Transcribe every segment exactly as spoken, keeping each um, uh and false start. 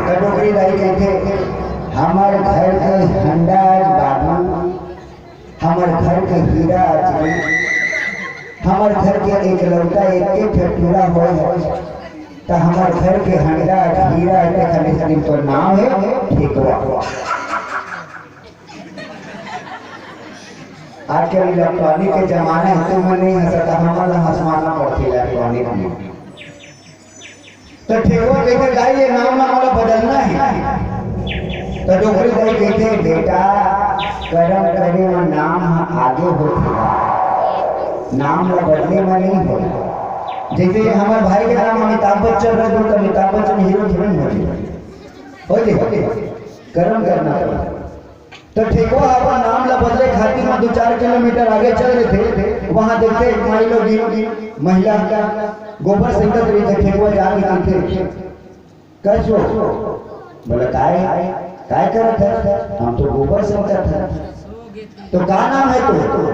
त डोकरी दाई कहिथे, "हमर घर के हंडा आज बाबू, हमर घर के हीरा आज, हमर घर के एकलौता एक ठे टूरा होय है, त हमर घर के हंडा आज हीरा आज, तेखर सेती तोर नाम है ठेकवा।" आजकल इलेक्ट्रॉनिक के जमाना है, तुमन नहीं हंसत, हमन ला हंसवाना पड़थे इलेक्ट्रॉनिक में। त ठेकवा कहिथे, "दाई, ये नाम ला मोला बदलना है।" त डोकरी दाई कहिथे, "बेटा, करम करे म नाम ह आगे होथे, नाम ला बदले म नहीं होय।" जैसे हमर भाई के नाम अमिताभ बच्चन रह दो, त अमिताभ बच्चन हीरो थोड़ी होय, होय दे, करम करना पड़थे। त ठेकवा अपन नाम ला बदले खातिर म दू चार किलोमीटर आगे चल देथे। वहां देखथे एक माई लोग, महिला गोबर सैंतत रहिथे, ठेकवा जाके कहिथे, "कस वो?" बोले, "काय, काय करत है?" "हम तो गोबर सैंतत है।" "तो का नाम है तोर?"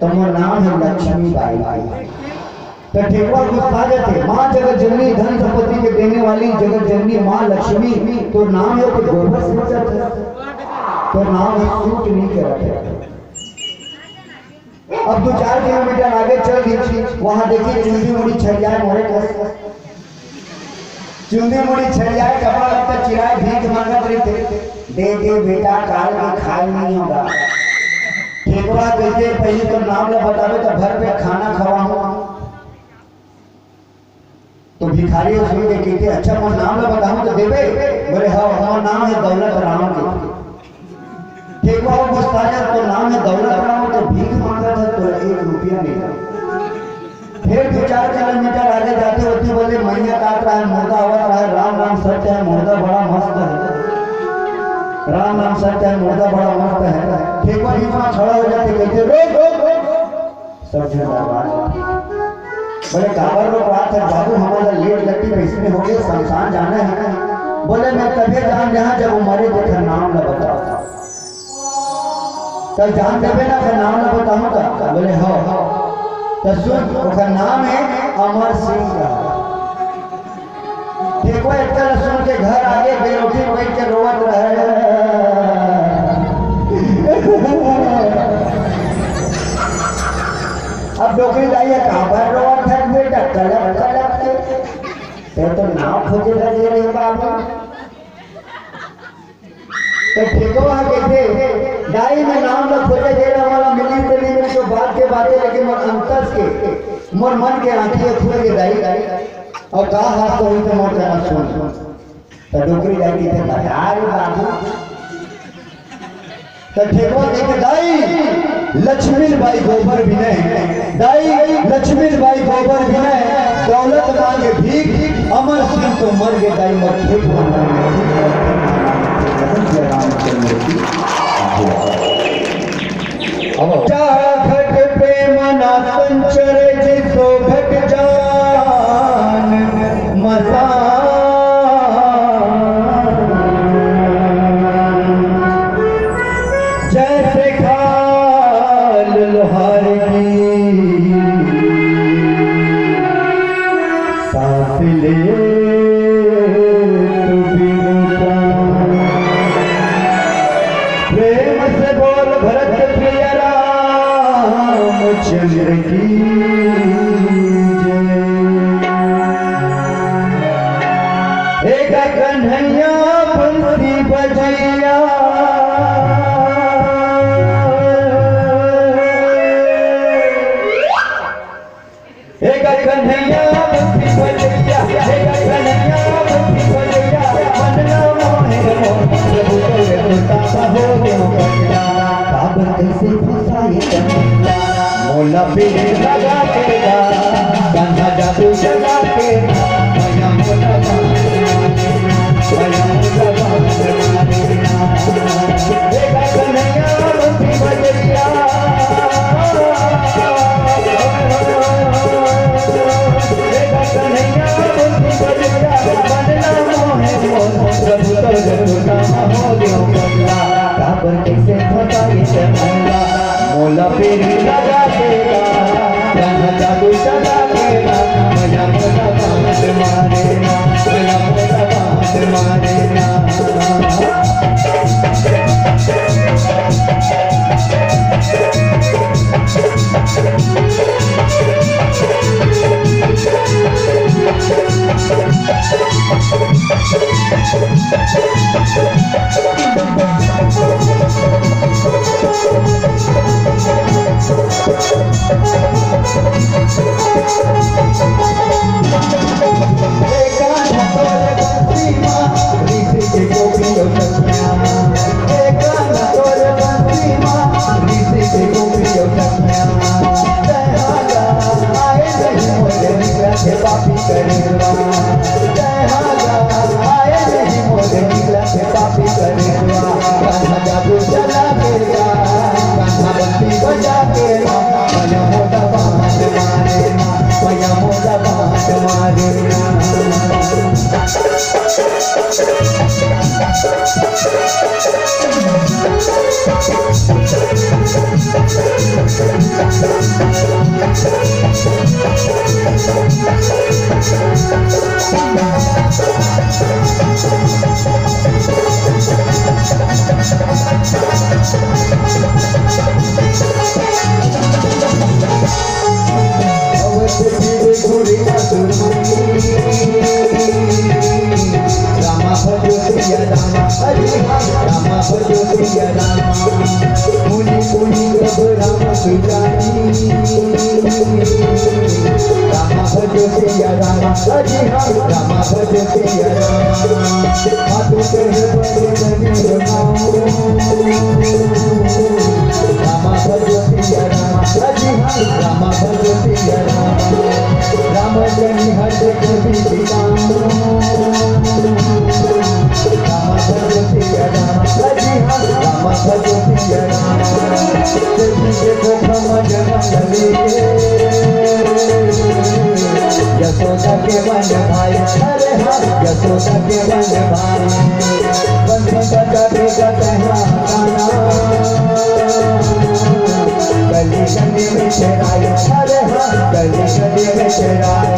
"तो मोर नाम है लक्ष्मी बाई।" त ठेकवा गुस्सा जाथे, "माँ जगत जननी, धन संपत्ति के देने वाली जगत जननी माँ लक्ष्मी, तोर नाम है तो गोबर सैंतत है, तोर नाम है सूट नहीं करत है।" अब दू चार किलोमीटर आगे चल दी, वहां देखी चुंदी मुड़ी छरियाए मोरे कस, चुंदी मुड़ी छरियाए, कपड़ा लत्ता चिराए, भीख मांगत रहिथे, "दे दे बेटा, काल के खाए नहीं होगा।" ठेकवा कहिथे, "पहले तो नाम ला बतावे तो भर पेट खाना खवाहूं।" तो भिखारी ह सुन के कहिथे, "अच्छा, मोर नाम ला बताहूं तो देबे?" बोले, "हाँ, मोर नाम है दौलत राम।" के ठेकवा गुस्सा जाथे, "तोर नाम है दौलत राम, तो भीख मांगत है, तोला एक रुपया नहीं।" फिर दू चार किलोमीटर आगे जाथे, ओती बोले, "मइया कात रहा है, मुर्दा आवत रहा है, राम नाम सत्य है, मुर्दा बड़ा मस्त है, राम नाम सत्य है, मुर्दा बड़ा मस्त है।" ठेकवा बीच में खड़ा हो जाथे, कहिथे, "रोक, रोक, रोक, रोक।" सब झन दरबार में। बोले, "काबर रोकवात है बाबू, हमन ला लेट लट्टी में इसमें हो गए, शमशान जाना है।" बोले, "मैं तभे जान रहा जब वो मरे तेखर नाम ला बताओ।" "त जान देबे ना, ओकर नाम ला बताऊं का?" बोले, "हो।" "त सुन, ओकर नाम है अमर सिंह।" ठेकवा एतका ल सुन के घर आगे बेरोटी बैठ के रोवत रहे। अब डोकरी दाई ह, "काबर रोवत हस बेटा, कलप कलप के? ते तो नाव खोजे लगे रे बाबू।" त ठेकवा ह कहिथे, "दाई, मैं नाम ल खोजे गे रहा, मोला मिलिस त नहीं मिलिस, तो बात के बात है, लेकिन मोर अंतस के, मोर मन के आंखी ह खुल गे दाई, अउ का हाथ तो होई त मोर करा सुन।" त डोकरी दाई कहिथे, "बता रे बाबू।" त ठेकवा कहिथे, "दाई, लक्ष्मी बाई गोबर बिनय, दाई, लक्ष्मी बाई गोबर बिनय, दौलत मांगे भीख, अमर सिंह तो मर गे दाई, मोर ठेकवा मांगे भीख।" जय रामचंद्र की जय। अब चाखट प्रेम ना संचर, जिसो घट जान मसान। जैसे खाल लोहार की सांस ले तू बिन प्राण। प्रेम से बोल भरत प्रिय रामचंद्र की जय। एक कन्हैया बंसी बजैया। एक कन्हैया बंसी बजैया, एक कन्हैया बंसी बजैया, मन ना मोहे मोर प्रभु तोरे सुरता हो गयो कन्हैया। काबर कैसे फंसाए कन्हैया, मोला पीर लगा के गा, कान्हा जादू चला के गा, मैया मोला बांध, मैया मोला बांध। एक कन्हैया बंसी बजैया। काबर कैसे फंसाए कन्हैया, मोला पीर लगा के गा, यशोदा के मन भाई, अरे हाँ, यशोदा के मन भाई। बंधन बजा के गते हाँ गाना। गली गली में छेड़ाए, अरे हाँ, गली गली में छेड़ाए।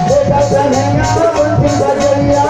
बेटा कन्हैया बंधन बजैया।